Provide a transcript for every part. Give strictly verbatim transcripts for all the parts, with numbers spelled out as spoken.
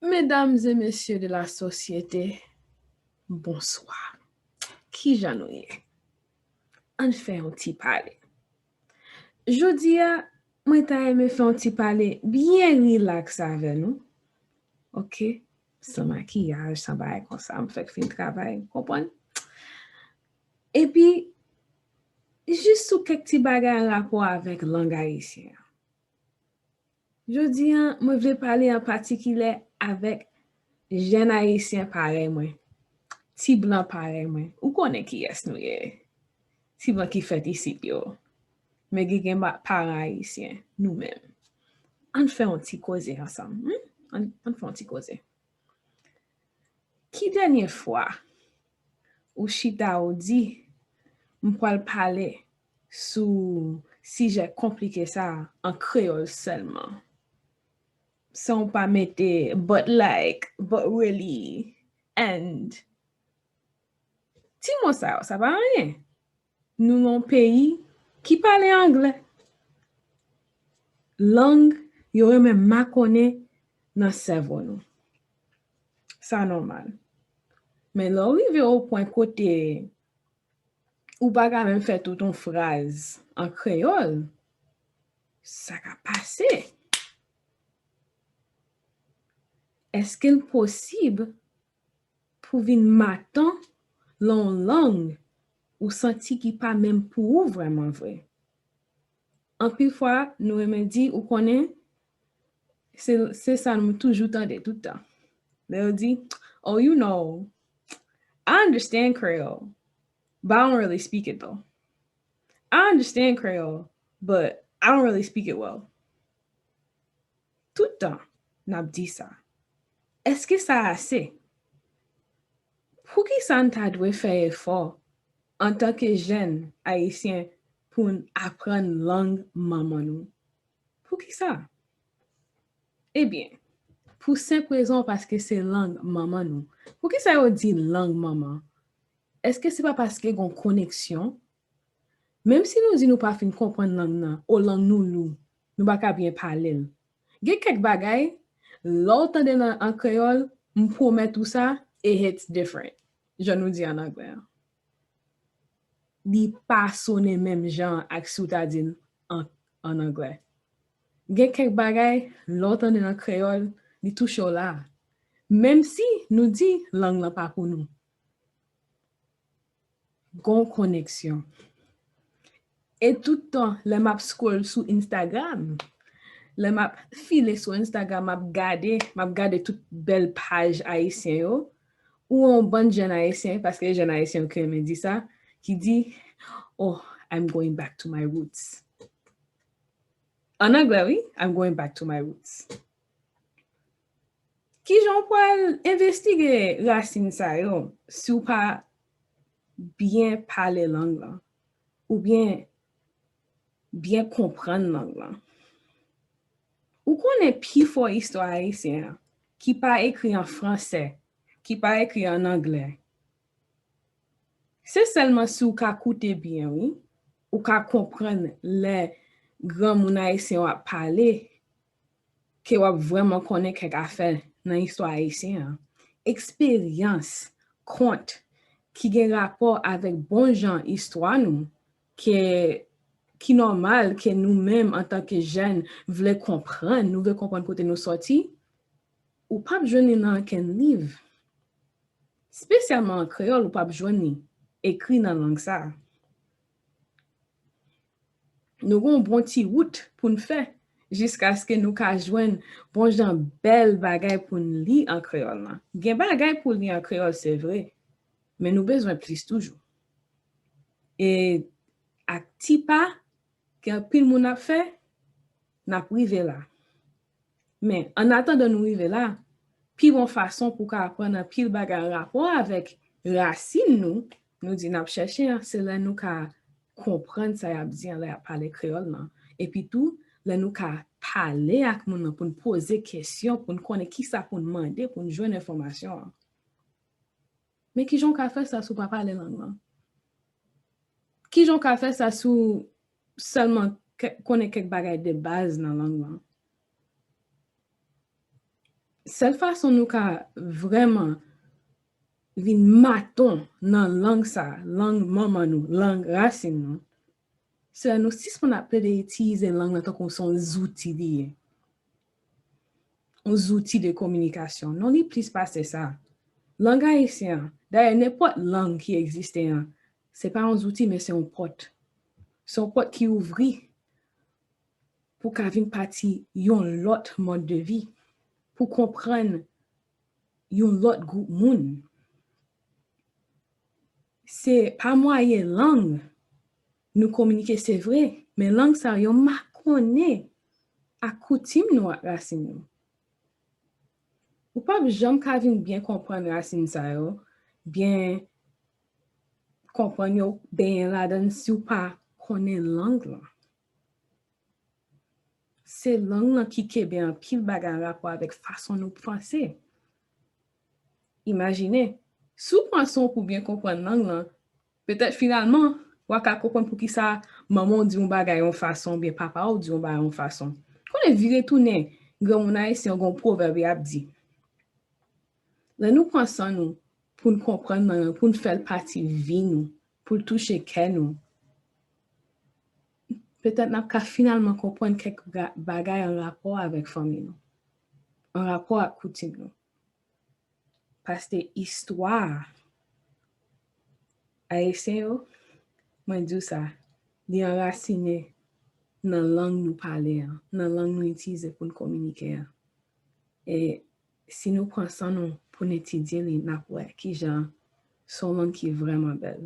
Mesdames et messieurs de la société, bonsoir. Kijan nou ye? Ann fè yon ti pale. Jodi a, mwen ta renmen fè yon ti pale byen rilaks avè nou. Oke? San makiyaj, san bagay konsa, m fèk fin travay, konprann? Epi, jis sou kèk ti bagay an rapò avèk lang ayisyen an. Jodi a, mwen vle pale an patikilye avèk jèn ayisyen parèy mwen, ti blan parèy mwen. Ou konnen kiyès nou ye. Ti blan ki fèt isit yo. Men ki gen ba-, paran ayisyen, nou menm. Ann fè yon ti koze ansanm. Hmm? Ann, ann fè yon ti koze. Ki dènye fwa ou chita ou di, "M pral pale sou sijè konplike sa a an kreyòl sèlman"? San w pa mete "but like", "but really", "and". Ti mo sa yo, sa pa anyen. Nou nan yon peyi ki pale anglè. Lang yo renmen makonnen nan sèvo nou. Sa nòmal. Men lè w rive o pwen kote ou pa ka menm fè tout yon fraz an kreyòl, sa ka pase. Èske l posib pou vin matan lan yon lang ou santi ki pa menm pou ou vrèman vre? Anpil fwa, nou renmen di, ou konnen, se, se sa nou toujou tande tout tan. Lè yo di, "Oh, you know, I understand Creole, but I don't really speak it though. I understand Creole, but I don't really speak it well." Tout tan, n ap di sa. Èske sa ase? Poukisa n ta dwe fè efò antanke jèn ayisyen pou n aprann lang manman nou? Poukisa? Ebyen, pou senp rezon paske se lang manman nou. Poukisa yo di lang manman? Èske se pa paske gen yon koneksyon? Menm si nou di nou pa fin konprann lang nan, o lang nou lou, nou pa ka byen pale l. Gen kèk bagay, lè w tande l an, an kreyòl, m pwomèt ou sa, it hits different, jan nou di an anglè an. Li pa sonnen menm jan ak si w ta di l an, an anglè. Gen kèk bagay, lè w tande l an kreyòl, li touche w la. Menm si nou di lang lan pa pou nou. Gon koneksyon. E tout tan, lè m ap scroll sou Instagram, lè m ap file sou Instagram, m ap gade, m ap gade tout bèl paj ayisyen yo, ou yon bann jèn ayisyen, paske jèn ayisyen yo ki renmen di sa, ki di, "Oh, I'm going back to my roots." An anglè, wi, "I'm going back to my roots." Kijan w pral envestige rasin sa yo si w pa byen pale lang lan, oubyen byen konprann lang lan? Ou konnen pifò istwa ayisyen an ki pa ekri an fransè, ki pa ekri an anglè, se sèlman si w ka koute byen, wi, ou ka konprann lè granmoun ayisyen w ap pale, ke w ap vrèman konnen kèk afè nan istwa ayisyen an. Eksperyans, kont ki gen rapò avèk bon jan istwa nou, ke, ki nòmal ke nou menm antanke jèn vle konprann, nou vle konprann kote nou sòti, ou p ap jwenn li nan okenn liv. Espesyalman an kreyòl, ou p ap jwenn li ekri nan lang sa a. Nou gen yon bon ti wout pou n fè jiskaske nou ka jwenn bon jan bèl bagay pou n li an kreyòl lan. Gen bagay pou li an kreyòl, se vre, men nou bezwen plis toujou. E ak ti pa ke anpil moun ap fè, n ap rive la. Men, annatandan nou rive la, pi bon fason pou w ka aprann anpil bagay an rapò avèk rasin nou, nou di n ap chèche an, se lè nou ka konprann sa y ap di an lè y ap pale kreyòl lan. Epi tou, lè nou ka pale ak moun nan pou n poze kesyon, pou n konnen kisa pou n mande, pou n jwenn enfòmasyon an. Men kijan w ka fè sa si w pa pale lang lan? Kijan w ka fè sa si w sèlman kè-, konnen kèk bagay de baz nan lang lan? Sèl fason nou ka vrèman vin maton nan lang sa, lang manman nou, lang rasin nou, se lè nou sispann ap plede itilize lang nan tankou se yon zouti li ye. Yon zouti de kominikasyon. Non, li plis pase sa. Lang ayisyen an, dayè nenpòt lang ki egziste an, se pa yon zouti, men se yon pòt. Se yon pòt ki ouvri pou ka vin pati yon lòt mòd de vi, pou konprann yon lòt gwoup moun. Se pa mwayen lang nou kominike, se vre, men lang sa yo makonnen ak koutim nou ak rasin nou. Ou p ap janm ka vin byen konprann rasin sa yo, byen konprann yo, benyen ladan l si w pa konnen lang lan. Se lang lan ki kenbe anpil bagay an rapò avèk fason nou panse. Imajine, si w pran san w pou byen konprann lang lan, petèt finalman, w a ka konprann poukisa manman w di yon bagay yon fason oubyen papa w di yon bagay yon fason. Konnen vire tounen, granmoun ayisyen gen yon pwovèb y ap di, lè nou pran san nou pou n konprann lang lan, pou n fè l pati vi nou, pou l touche kè nou, petèt n ap ka finalman konprann kèk bagay an rapò avèk fanmi nou, an rapò ak koutim nou. Paske istwa ayisyen yo, mwen di w sa, li anrasinen nan lang nou pale an, nan lang nou itilize pou n kominike an. E si nou pran san nou pou n etidye li, n ap wè kijan se yon lang ki vrèman bèl.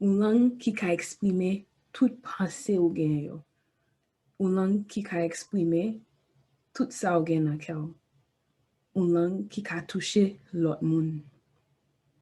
Yon lang ki ka eksprime tout panse ou gen yo. Yon lang ki ka eksprime tout sa ou gen nan kè w. Yon lang ki ka touche lòt moun.